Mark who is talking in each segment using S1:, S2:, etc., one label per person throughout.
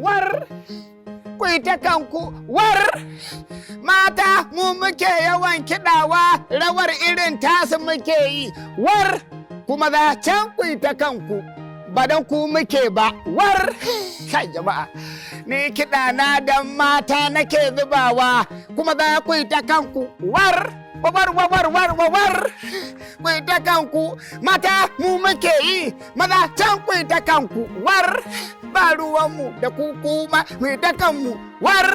S1: War! Ku yi ta kanku, war! Mata mu muke yawan kiɗawa, rawar irin tasu muke yi, war! Kuma za can ku yi ta kanku, ba don ku muke ba, war! Kai jama'a, ni kiɗa na dan mata nake zubawa, kuma za ku yi ta kanku, war! War, war, war, war, war, ku yi ta kanku, mata mu muke yi, maza can ku yi ta kanku, war! Ba ruwanmu da ku, kuma mu yi ta kanmu, war!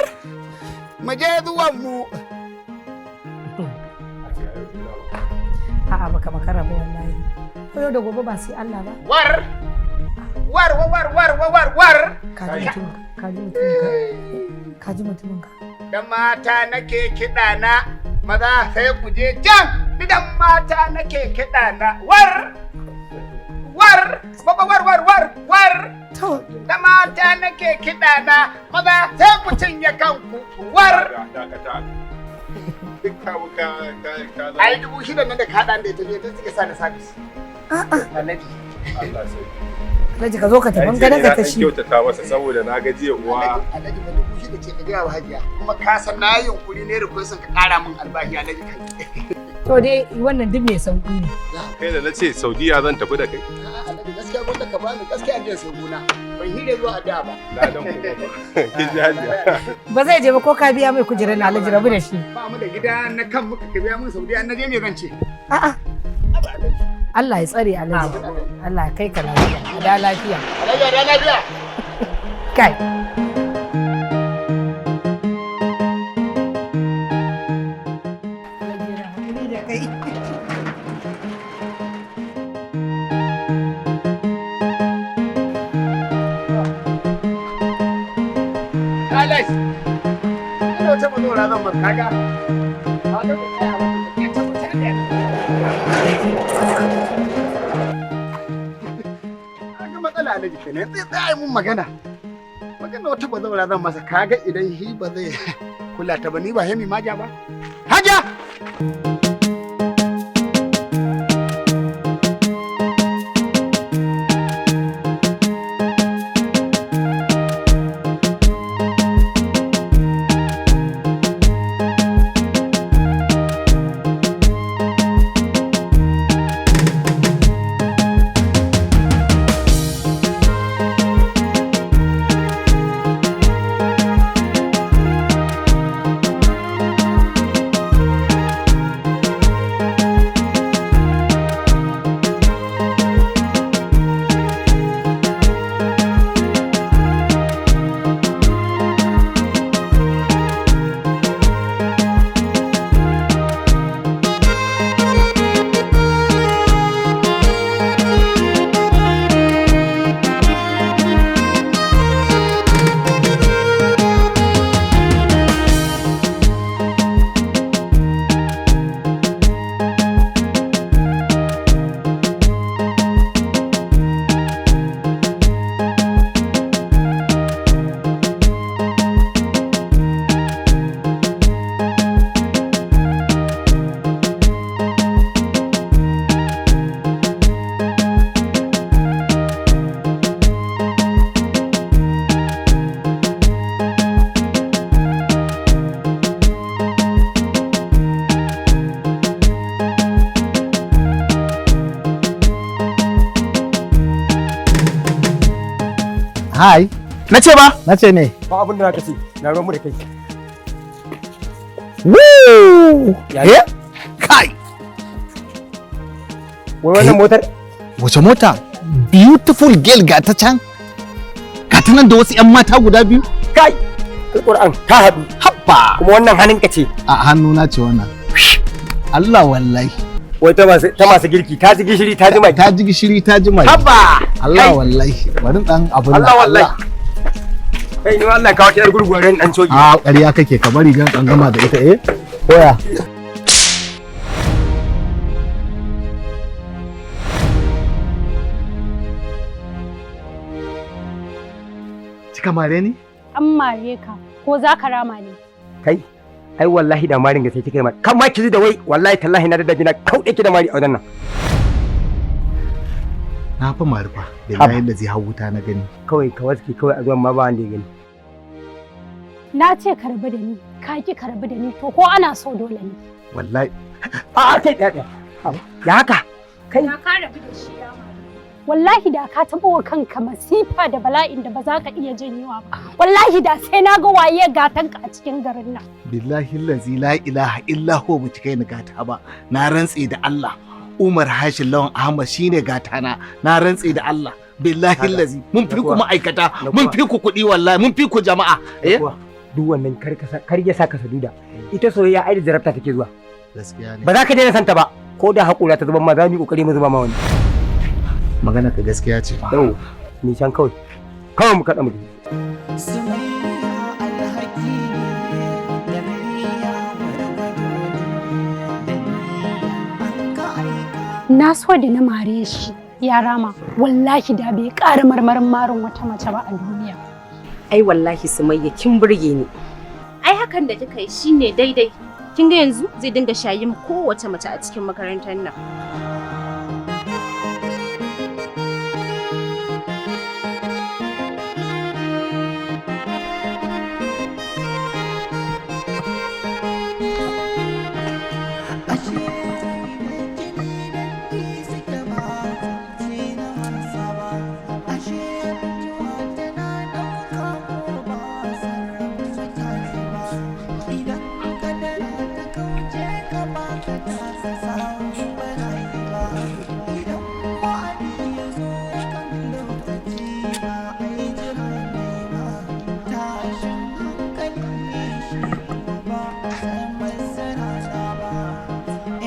S1: Mu je zuwanmu.
S2: A'a, baka makara ba wallahi. Ko yau da gobe ba sai Allah ba.
S1: War! War, war, war, war, war, war!
S2: Ka ji mutumin ka, ka ji mutumin ka. Ka ji mutumin ka.
S1: Da mata nake kiɗa na, maza sai ku je can, idan mata nake kiɗa na, war! War! War, war, war, war, war!
S2: To.
S1: Da mata nake kiɗa na, maza sai ku cinye kanku, war!
S3: Dakata. Duk ka ka ka ka
S1: Ai 6,000 nan da ka haɗa da ita ne ta suke sa na sabis. Alhaji.
S3: Allah sai.
S2: Alhaji, ka zo ka tafi ganin ka ta shi.
S3: Kyautata masa saboda na ga jiya uwa.
S1: Alhaji ba 6,000 ce ka gaya wa Hajiya. Kuma ka san na yi yunkuri ne request ka ƙara min albashi, Alhaji, kai.
S2: To dai wannan duk mai sauki ne.
S3: Kai da na ce Saudiya zan tafi da kai.
S1: A'a Alhaji, gaskiya gwanda ka bani gaskiya je sai gona. Ban hire zuwa addu'a ba.
S3: Ladan kuma ba. Kin ji Hajiya.
S2: Ba zai je ba ko ka biya mai kujerar na, Alhaji, rabu da shi.
S1: Ba mu da gida na kan muka, ka biya min Saudiya na je me zan ce?
S2: A'a. Allah ya tsare, Alhaji. Allah ya kai ka lafiya. A da lafiya.
S1: Alhaji, a da lafiya.
S2: Kai. Alhaji yana haƙuri da kai.
S1: Alex. Ina wata mazora zan bar kaga. Kaga ku tsaya wannan da ke tabbatar da kaga matsala, Alhaji, kenan. Zai tsaya mun magana. Magana wata bazawara zan masa, kaga idan shi ba zai kula ta ba, ni ba hemi maja ba. Haja!
S4: Hi.
S1: Na ce ba?
S4: Na ce ne.
S5: Ba abin da zaka ce, na ruwan mu da kai.
S4: Woo! Eh? Kai!
S5: Wai wannan motar?
S4: Wace mota? Beautiful girl ga ta can. Ga ta nan da wasu 'yan mata guda biyu.
S5: Kai! Alƙur'an ta haɗu.
S4: Habba!
S5: Kuma wannan hannunka ce.
S4: A hannuna ce wannan. Allah wallahi.
S5: Wai ta masu girki, ta ji gishiri, ta ji mai.
S4: Ta ji gishiri, ta ji mai.
S5: Habba!
S4: Allah wallahi. Bari dan abun nan.
S5: Allah wallahi. Kai ni Allah kawo ta yar gurguwar dan cogi.
S4: A ƙarya kake, ka bari gan an gama da ita eh. Koya. Kika mare ni?
S6: An mare ka ko za ka rama ne?
S5: Kai, ai wallahi da marin ga sai kika yi mari. Kan ma ki ji da wai wallahi tallahi na da na kauɗe ki da mari a wajen nan.
S4: Na fa marufa. Billahi da zai hau wuta na gani.
S5: Kawai ka waske kawai a zuwan ma ba wanda ya gani.
S6: Na ce ka rabu da ni, ka ki ka rabu da ni, to ko ana so dole ne.
S4: Wallahi.
S5: A'a, kai ɗaya ɗaya. Ya haka? Kai.
S6: Da ka rabu da shi ya mare. Wallahi da ka taɓa wa kanka masifa da bala'in da ba za ka iya janyewa ba. Wallahi da sai na ga waye gatanka a cikin garin nan.
S4: Billahi allazi la ilaha illa huwa, ba kai ni gata ba. Na rantse da Allah. Umar Hashim Lawan Ahmad shine gata na. Na rantse da Allah. Billahi allazi mun fi ku ma'aikata, mun fi ku kuɗi, wallahi mun fi ku jama'a. Eh?
S5: Duk wannan kar ya saka saduda. Ita soyayya ai da jarabta take zuwa.
S4: Gaskiya ne.
S5: Ba za ka daina santa ba. Ko da haƙura ta zuban ma, za mu yi ƙoƙari mu zuba ma wani.
S4: Magana ka gaskiya ce.
S5: Yau, ni can kawai. Kawai mu kaɗa mu tafi.
S7: Sumayya alhaki ne da niyya gwargwado ne da niyya an ka aika.
S6: Na so da na mare shi ya rama, wallahi da bai ƙara marmarin marin wata mace ba a duniya.
S8: Ai wallahi Sumayya, kin burge ni.
S9: Ai hakan da kika yi shine daidai. Kin ga yanzu zai dinga shayin kowace mace a cikin makarantar nan.
S7: Ashe jini dangi suke ba zance na wasa ba. Ashe mutuwa tana ɗauka ko ba sarrafa mutane ba. Idan kadara ta kauce ka ba ka tasa samun bala'i ba. Idan wa'adi ya zo kan lokaci ba a yi jira ne ba. Tashin hankali shi kuma ba a san masarana ba.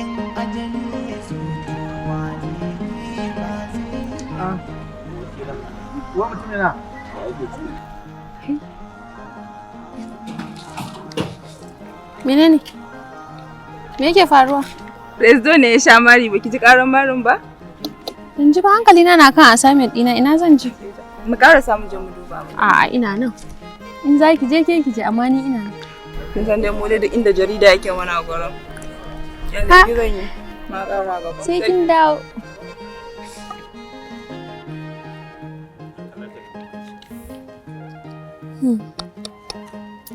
S7: In ajali ya zo, to wane ne ba zai yi ba?
S4: Wa mutum yana.
S9: Menene? Me yake faruwa?
S10: Presdo ne ya sha mari, baki ji karan marin ba?
S9: Ban ji ba, hankali na na kan assignment ɗina, ina zan ji.
S10: Mu ƙara samu je mu duba mu.
S9: A'a, ina nan. In za ki je, ke ki je, amma ni ina nan.
S10: Kin san dai mu dai duk inda jarida yake mana gurin. Yanzu
S9: Ha?
S10: ki zan yi. Ma ƙara gaba.
S9: Sai kin dawo.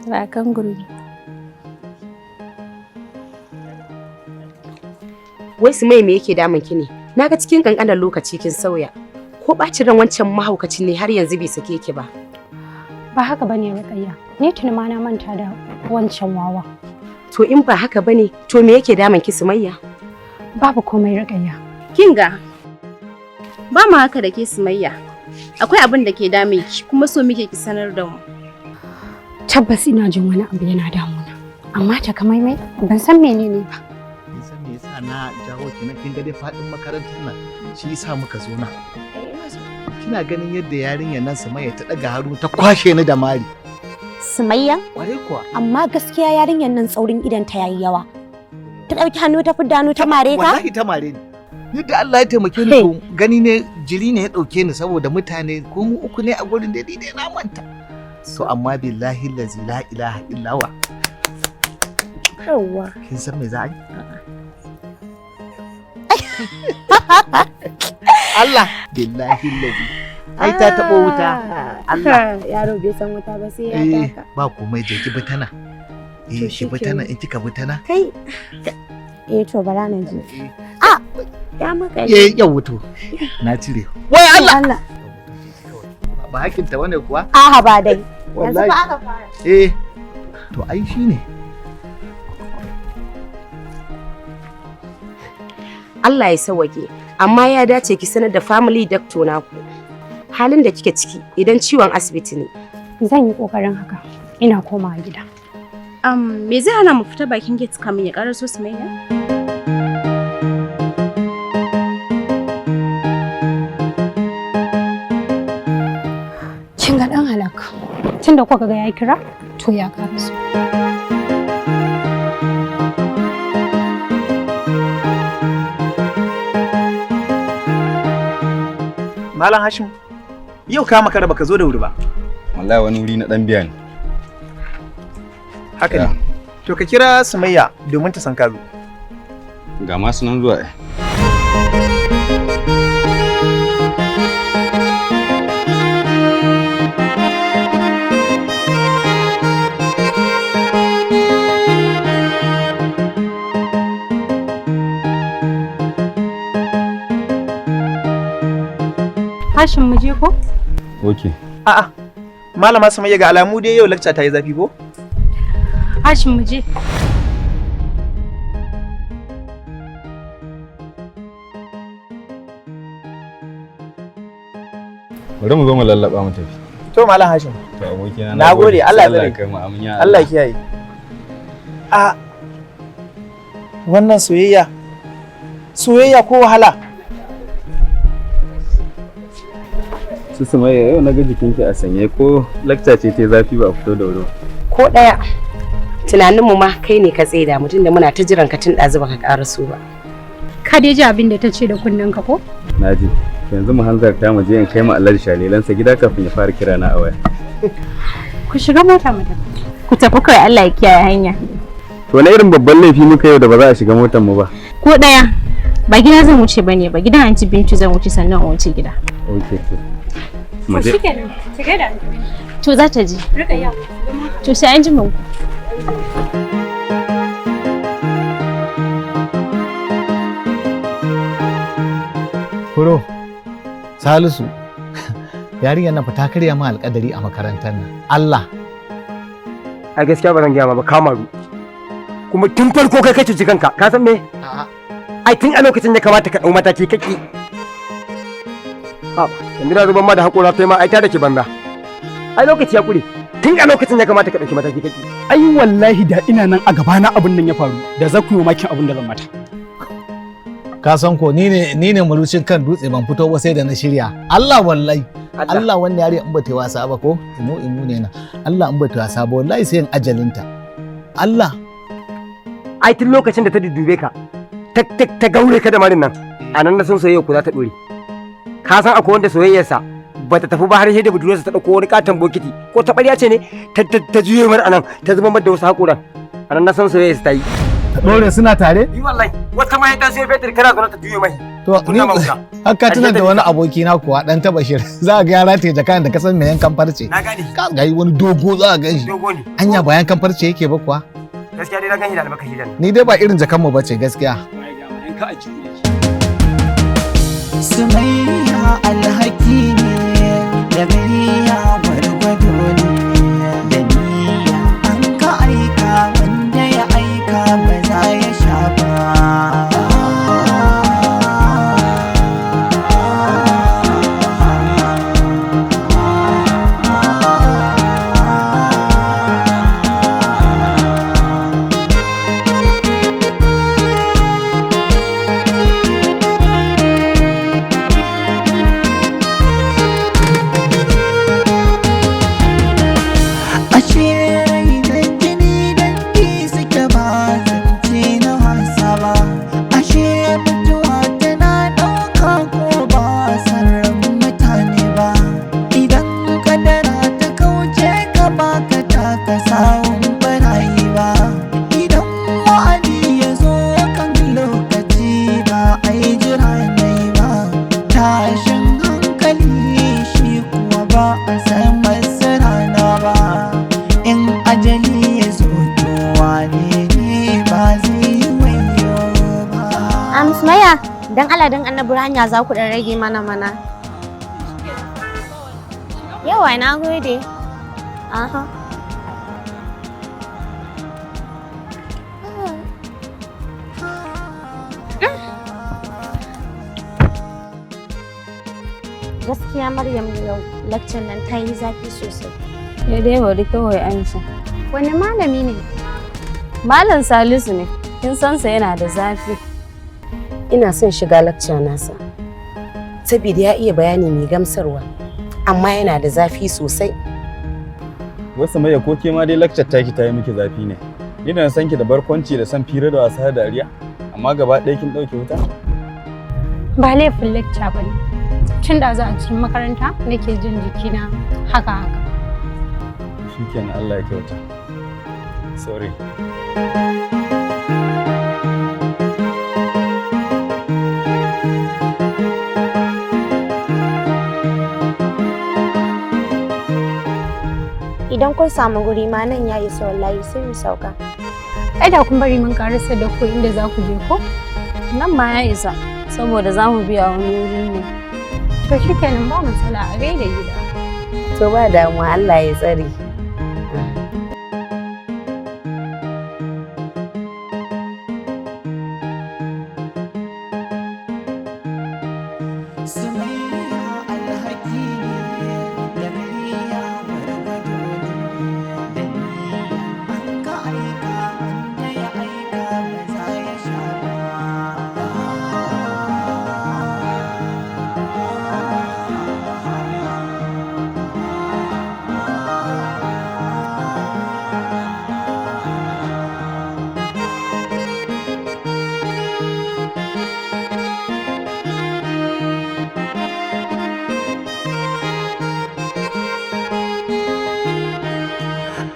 S9: Rakan gurbi.
S8: Wai Sumayya, me yake damun ki ne? Naga cikin kankanin lokaci kin sauya. Ko bacin ran wancan mahaukacin ne har yanzu bai sake ki ba?
S6: Ba haka bane, Rukayya. Ni tuni ma na manta da wancan wawa.
S8: To in ba haka bane, to me yake damun ki, Sumayya?
S6: Babu komai, Rukayya.
S9: Kinga. Ba mu haka da ke, Sumayya. Akwai abin da ke damun ki, kuma so muke ki sanar da mu.
S6: Tabbas ina jin wani abu yana damuna. Amma takamaimai ban san menene ba.
S4: Kin san me yasa na jawo ki nan? Kin ga dai fadin makarantar nan, shi yasa muka zo nan. Kina ganin yadda yarinyar nan Sumayya ta daga hannu ta kwashe ni da mari.
S11: Sumayya?
S4: Kwarai kuwa.
S11: Amma gaskiya yarinyar nan tsaurin idon ta yayi yawa. Ta ɗauki hannu ta fidda hannu ta mare ka?
S4: Wallahi ta mare ni. Yadda Allah ya taimake ni, to gani ne jiri ne ya dauke ni, saboda mutane ko mu uku ne a gurin da ni dai na manta. To amma billahi allazi la ilaha illa huwa.
S11: Yawwa.
S4: Kin san me za a yi? Allah, billahi allazi. Ai ta taɓo wuta. Allah.
S11: Yaro bai san wuta ba sai ya
S4: Eh,
S11: taka.
S4: ba komai, je ki bi tana. Eh,
S11: To
S4: ki bi tana,
S11: shikenan.
S4: in kika bi tana.
S11: Kai. Eh, to bara na ji. Ah! Ya maka.
S4: Eh, yau to. Na cire. Wai Allah.
S11: Allah.
S4: Ba hakinta bane kuwa?
S11: A'a, ba dai. Yanzu
S4: Wallahi.
S11: fa aka fara.
S4: Eh. To ai shine.
S8: Allah ya sawwake, amma ya dace ki sanar da family doctor naku halin da kike ciki idan ciwon asibiti ne.
S6: Zan yi kokarin haka. Ina komawa gida.
S9: Me zai hana mu fita bakin gate kamin ya ƙaraso, Sumayya?
S6: Kin ga dan halak. Tunda kuka ga ya kira, to ya karaso.
S12: Malam Hashim, yau ka makara, baka zo da wuri ba.
S13: Wallahi wani wuri na dan biya ne.
S12: Haka ne. To ka kira Sumayya domin ta san ka zo.
S13: Ga masu nan zuwa. Eh.
S6: Hashim, mu je ko?
S13: Okay.
S12: A'a. Malama Sumayya, ga alamu dai yau lecture ta yi zafi ko?
S6: Hashim, mu je.
S13: Bari mu zo mu lallaba mu tafi.
S12: To, Malam Hashim.
S13: To, abokina.
S12: Na gode, Allah ya tsare.
S13: Kai mu, amin ya.
S12: Allah ya kiyaye. A wannan soyayya. Soyayya ko wahala?
S13: Su Sumayya, yau na ga jikinki a sanye, ko lecture ce ta zafi ba a fito da wuri ba?
S8: Ko ɗaya. Tunaninmu ma kai ne ka tsaida mutum da muna ta jiran ka tun ɗazu baka ƙaraso ba.
S6: Ka dai ji abin da ta ce da kunnen ka ko?
S13: Na ji. Yanzu mu hanzarta mu je in kai mu Alhaji Shalelansa gida kafin ya fara kira na a waya.
S6: Ku shiga mota mu tafi.
S9: Ku tafi kawai, Allah ya kiyaye hanya.
S13: To, wani irin babban laifi muka yau da ba za a shiga motar mu ba?
S9: Ko ɗaya. Ba gida zan wuce bane ba, gidan Anti Bintu zan wuce sannan in wuce gida.
S13: Okay, to. Mu
S6: To
S13: je.
S6: shikenan. Ki gaida Anti Bintu.
S9: To, za ta ji.
S6: Rukayya, shiga mota.
S9: To, sai an ji mu.
S4: Kuro, Salisu, yarinyar nan fa ta karya ma alƙadari a makarantar nan. Allah.
S5: A gaskiya ba zan gaya ma ba, kamaru. Kuma tun farko kai ka cuci kanka, ka san me? Ai tun a lokacin ya kamata ka ɗau mataki kaki. Ha, yanzu na zuban ma da haƙora kai ma ai ta da ke banza. Ai lokaci ya ƙure. Tun a lokacin ya kamata ka ɗauki mataki kaki.
S14: Ai wallahi da ina nan a gabana abin nan ya faru, da za ku yi makin abin da zan mata.
S4: Ka san ko ni ne marucin kan dutse, ban fito ba sai da na shirya. Allah, wallahi. Allah, wannan yarinya in ba ta yi wasa ba ko imu imu ne na. Allah, in ba ta yi wasa ba, wallahi sai in ajalinta. Allah.
S5: Ai tun lokacin da ta dudube ka, ta gaure ka da marin nan, a nan na san soyayya ku za ta ɗore. Ka san akwai wanda soyayyarsa ba ta tafi ba har sai da budurwarsa ta ɗauko wani katon bokiti ko ta ɓarya ce ne ta juye mar anan ta zuba mar da wasu haƙoran. A nan na san soyayyarsa ta yi.
S4: Ta ɗore suna tare?
S5: Yi wallahi, wata ma ta siyo fetur kana zaune ta juye mai.
S4: To ni har ka tuna da wani aboki na kuwa, dan taba shir. Za ga ya rataye jaka da kasan mai yankan farce.
S5: Na gane.
S4: Ka ga wani dogo za a gan shi.
S5: Dogo ne.
S4: Anya ba yankan farce yake ba kuwa?
S5: Gaskiya dai na gan shi da almakashi dan.
S4: Ni dai ba irin jakan mu bace gaskiya.
S7: Sumayya alhaki ne da gayya gwargwado ne da niyya an ka aika, wanda ya aika ba za ya sha ba. Ashe rai da jini dangi suke, ba zance na wasa ba. Ashe mutuwa tana ɗauka ko ba sarran mutane ba. Idan kadara ta kauce ka, ba ka taka sawun barayi ba. Idan wa'adi ya zo kan lokaci, ba a yi jira nai ba. Tashin hankali shi kuwa ba a san masa rana ba. In ajali ya zo, to wane ne ba zai yi wayo ba?
S11: Sumaya, dan Allah dan Annabi, hanya za ku dan rage mana mana. Yawa, na gode. Aha. Gaskiya Maryam, yau lecture nan ta yi zafi sosai.
S9: Ya dai bari kawai Aisha.
S6: Wani malami ne?
S9: Malam Salisu ne. Kin san sa yana da zafi.
S8: Ina son shiga lakca nasa. Saboda ya iya bayani mai gamsarwa, amma yana da zafi sosai.
S13: Wasu mai ko ke ma dai lecture taki ta yi miki zafi ne. Ni da na san ki da barkwanci da san fira da wasa da dariya, amma gaba ɗaya kin ɗauke wuta.
S6: Ba laifin lecture ba ne. Tun da za a cikin makaranta nake jin jikina haka haka.
S13: Shikenan, Allah ya kyauta. Sorry.
S11: Idan kun samu guri ma nan ya isa wallahi, sai mu sauka.
S6: Ai da kun bari mun karasa da ku inda za ku je ko?
S9: Nan ma ya isa saboda za mu biya wani wuri ne.
S6: To shikenan, ba matsala, a gaida gida.
S8: To ba damuwa, Allah ya tsare.
S7: Sumayya alhaki ne da niyya gwargwado ne da niyya an ka aika wanda ya aika ba za ya sha ba.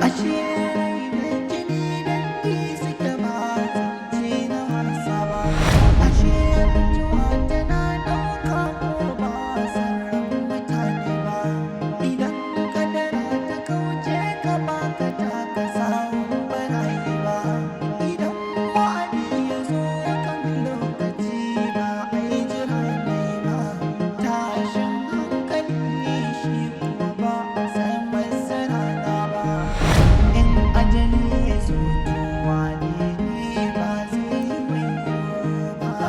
S7: Ashe rai da jini dangi suke ba zance na wasa ba. Ashe mutuwa tana ɗauka ko ba sarran mutane ba. Idan kadara ta kauce ka ba ka taka sawun barayi ba. Idan wa'adi ya zo kan lokaci ba a yi jira nai ba. Tashin hankali shi kuma ba a san masa rana ba. In ajali ya zo to wane ne ba zai yi wayo ba.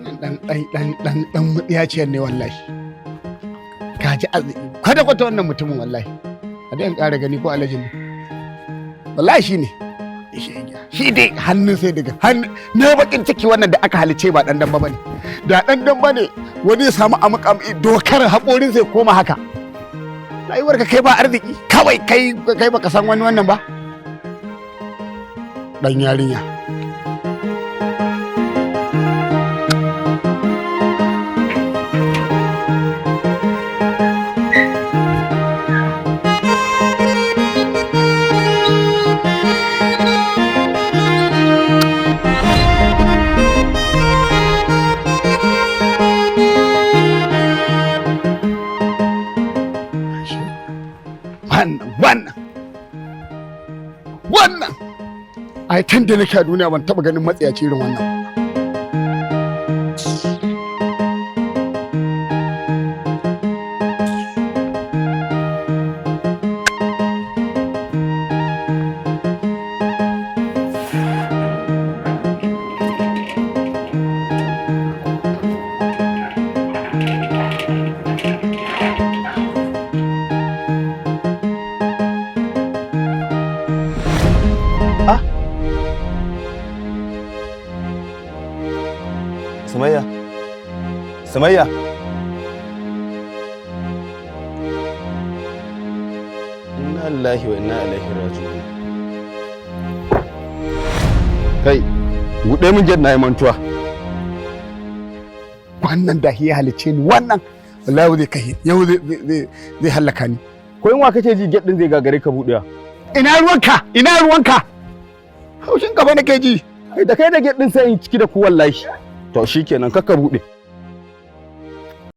S1: Dan dan dan dan dan mutsiyaciyar ne wallahi. Ka ji arziki kwata kwata wannan mutumin wallahi. A dai in ƙara gani ko alhaji ne. Wallahi shi ne. Shi dai hannun sai daga hannu na bakin ciki wannan da aka halice ba dan dan ba bane. Da dan dan bane wani ya samu amukam dokar haƙorin sai koma haka. Rayuwarka kai ba arziki kawai kai kai baka san wani wannan ba. Dan yarinya. Wannan wannan wannan ai tun da nake a duniya ban taba ganin matsiyaci irin wannan.
S13: Sumayya. Sumayya. Inna lillahi wa inna ilaihi raji'un. Kai, buɗe min jet na yi mantuwa.
S1: Wannan da ya halicce ni wannan wallahi zai kai yau zai zai zai halaka ni.
S13: Ko in wa kake ji gate din zai gagare ka buɗewa?
S1: Ina ruwanka? Ina ruwanka? Haushin gaba nake ji.
S13: Kai da kai da gate din sai in ciki da ku wallahi. To shikenan kakka buɗe.